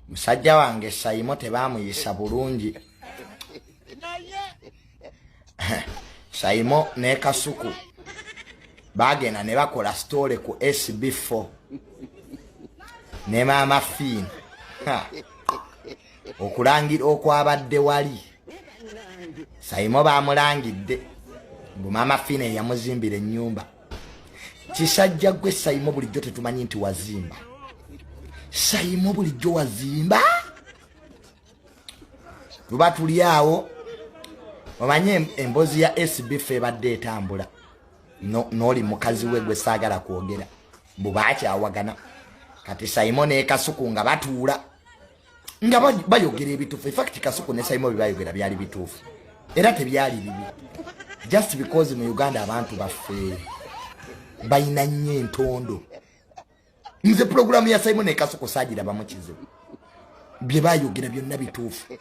Musajja wange Saimo tebamuyisa bulungi. Saimo ne Kasuku bagenda ne bakola story ku SB4 ne Maama Fiina. Okulangira okwabadde wali Saimo bamulangidde mbu Maama Fiina yamuzimbira ennyumba. Kisajja gwe Saimo, bulijjo tetumanyi nti wazimba. Saimo, bulijjo wazimba. Tuba tuli awo, omanye emboozi ya SB ebadde etambula n'oli mukazi we gwe saagala kwogera, mbu bakyawagana. Kati Saimo ne Kasuku nga batuula nga bayogera ebituufu. In fact, Kasuku ne Saimo bye bayogera byali bituufu era tebyali bibi, just because mu Uganda abantu baffe balina nnyo entondo. Nze pulogulaamu ya Saimo ne Kasuku saagirabamu kizibu. Bye bayogera byonna bituufu.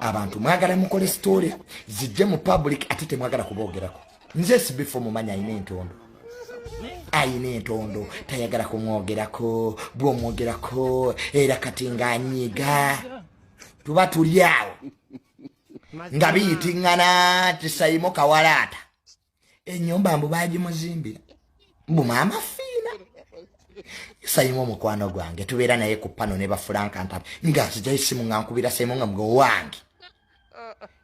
Abantu mwagala mukole story zijje mu public, ate temwagala kuboogerako. Nze SB4 mumanya ayina entondo, ayina entondo, tayagala kumwogerako. Bwomwogerako era kati ng'anyiga. Tuba tuli awo nga biyitiŋŋana ti Saimo kawalaata ennyumba mbu bagimuzimbira, mbu Maama Fiina. Saimo omukwano gwange, tubeera naye ku pano ne bafulanka ntabe nga nzijayo esimu nga nkubira Saimo nga mugo wange,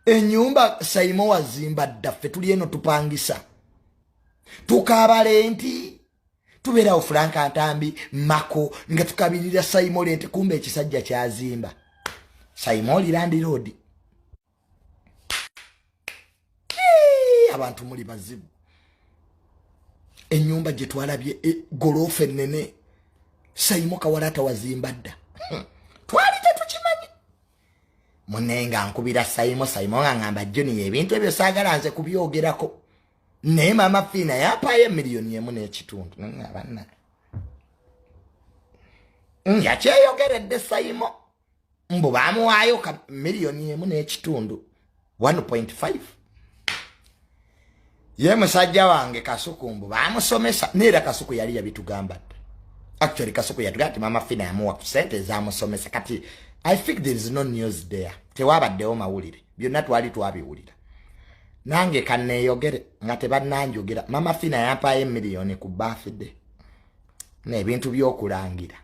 ennyumba Saimo wazimba dda, ffe tuli eno tupangisa, tukaaba rent. Tubeerawo Fulanka Ntambi Mako nga tukabirira Saimo rent, kumba ekisajja kyazimba. Saimo oli landlord. Abantu muli bazibu. Ennyumba gye twalabye, goloofa ennene, Saimo kawalaata wazimba dda, twali tetukimanyi. Munne nga nkubira Saimo, Saimo nga ngamba, "Junior, ebintu ebyo saagala nze kubyogerako, naye Maama Fiina yampaayo 1.5 miliyoni." Banna, yakyeyogeredde Saimo mbu bamuwaayo ka 1.5 miliyoni, 1.5. Ye musajja wange Kasuku mbu bamusomesa, neera Kasuku yali yabitugamba dda. Actually, Kasuku yatugamba nti Mama Fina yamuwa ku sente ezamusomesa. Kati I think there is no news there, tewabaddewo mawulire, byonna twali twabiwulira. Nange kaneeyogere nga tebannanjogera. Mama Fina yampaayo emiliyoni ku birthday n'ebintu by'okulangira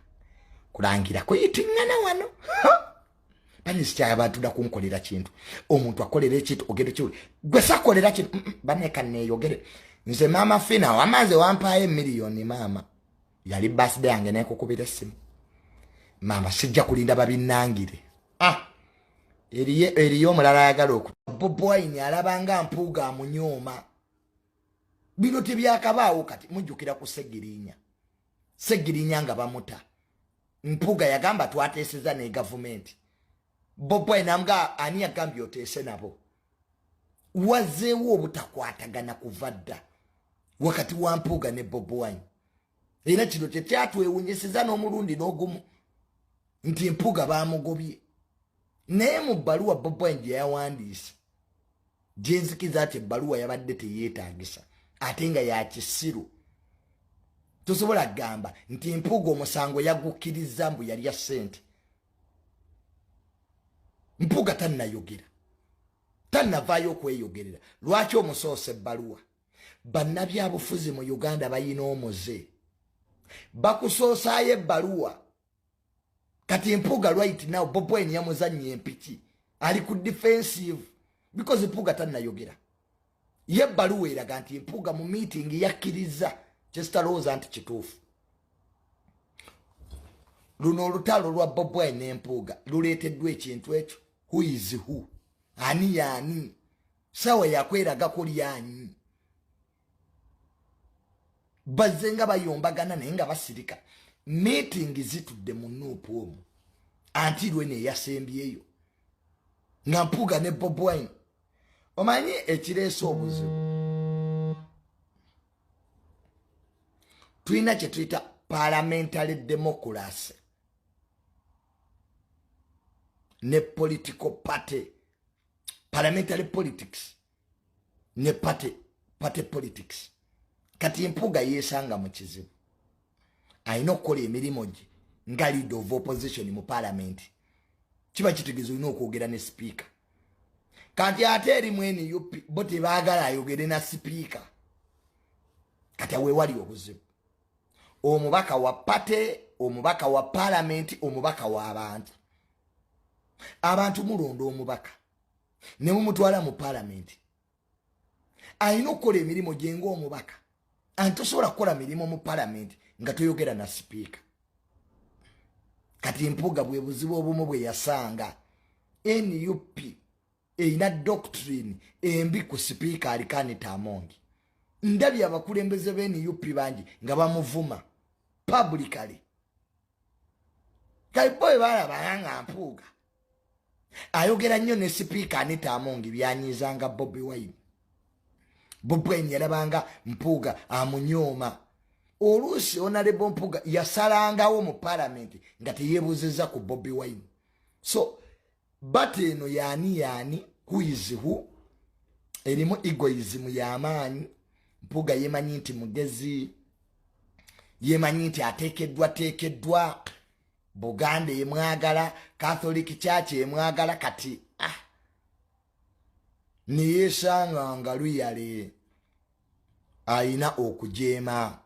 kulangira kuyitiŋŋana wano. Banisikyaya abantu da kunkolera kintu. Omuntu akolera ekintu ogenda kiwuli gwe sakolera kintu. Bane kaneeyogere nze Maama Fina wamanze wampaayo emiliyoni. Maama, yali birthday yange, nekukubira essimu. Maama, sijja kulinda babinnangire. Ah, eriyo omulala ayagala oku Bobi Wine alabanga Mpuuga amunyooma. Bino tebyakabaawo. Kati mujjukira ku Segirinya, Segirinya nga bamuta, Mpuuga yagamba twateeseza ne gavumenti. Bobi Wine amuga, "Ani yagambye oteese nabo?" Wazeewo obutakwatagana kuva dda wakati wa Mpuuga ne Bobi Wine, era kino tekyatwewunyisiza n'omulundi n'ogumu nti Mpuuga bamugobye. Naye mu bbaluwa Bobi Wine gye yawandiise, gyenzikiza nti ebbaluwa yabadde teyeetagisa ate nga yakisiru, tosobola kugamba nti Mpuuga omusango yagukkiriza mbu yalya ssente. Mpuuga tannayogera, tannavaayo okweyogerera. Lwaki omusoosa ebbaluwa? Bannabyabufuzi mu Uganda bayina omuze, bakusoosaayo ebbaluwa. Kati Mpuuga right now Bobi Wine yamuzannya empiki, ali ku defensive because Mpuuga tannayogera. Ye ebbaluwa eraga nti Mpuuga mu meeting yakkiriza, kyesitalowooza nti kituufu. Luno olutalo lwa Bobi Wine n'Empuuga luleeteddwa ekintu ekyo, who is who, ani yaani, sawa yakweragako lyanyi. Bazze nga bayombagana naye nga basirika. Meeting zitudde mu NUP omwo anti lwe neyasembyeyo nga Mpuuga ne Bobi Wine. Omanyi ekireese obuzibu, tulina kye tuyita parliamentary democracy ne political party, parliamentary politics ne party politics. Kati Mpuuga yeesanga mu kizibu, alina okukola emirimu gye nga leader of opposition mu parliament. Kiba kitegeeza olina okwogera ne sipiika. Kati ate eri mu NUP bo tebaagala ayogere na sipiika. Kati aweewali obuzibu. Omubaka wa party, omubaka wa palamenti, omubaka w'abantu, abantu mulonda omubaka ne mumutwala mu palamenti, alina okukola emirimu gye ngaomubaka. Anti tosobola kukola mirimu mu palamenti nga toyogera na sipiika. Kati Mpuuga bwe buzibu obumu bwe yasanga. NUP erina doctrine embi ku sipiika aliko Anita Among. Ndabye abakulembeze be NUP bangi nga bamuvuma publicly. Kale bo bwe balabanga nga Mpuuga ayogera nnyo ne sipiika Anita Among, byanyizanga Bobi Wine. Bobi Wine yalabanga Mpuuga amunyooma. Oluusi Honorable Mpuuga yasalangawo mu palamenti nga teyeebuuzizza ku Bobi Wine. So but eno yaani yaani, who is who, erimu egoism y'amaanyi. Mpuuga yemanyi nti mugezi, yemanyi nti ateekeddwa teekeddwa, Buganda emwagala, Catholic Church emwagala. Kati neyesanga nga luyale ayina okujeema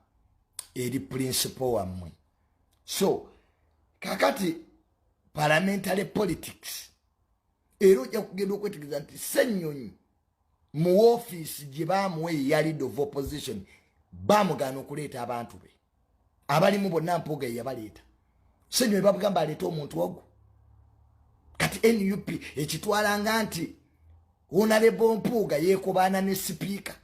eri principle wammwe. So kakati parliamentary politics era ojja kugenda okwetegereza nti Ssenyonyi mu woofiisi gye baamuwa eya leader of opposition, bamugaana okuleeta abantu be abalimu bonna. Mpuuga yeyabaleeta. Ssenyonyi babugamba aleete omuntu ogwo. Kati NUP ekitwalanga nti Honorable Mpuuga yeekubaana ne sipiika.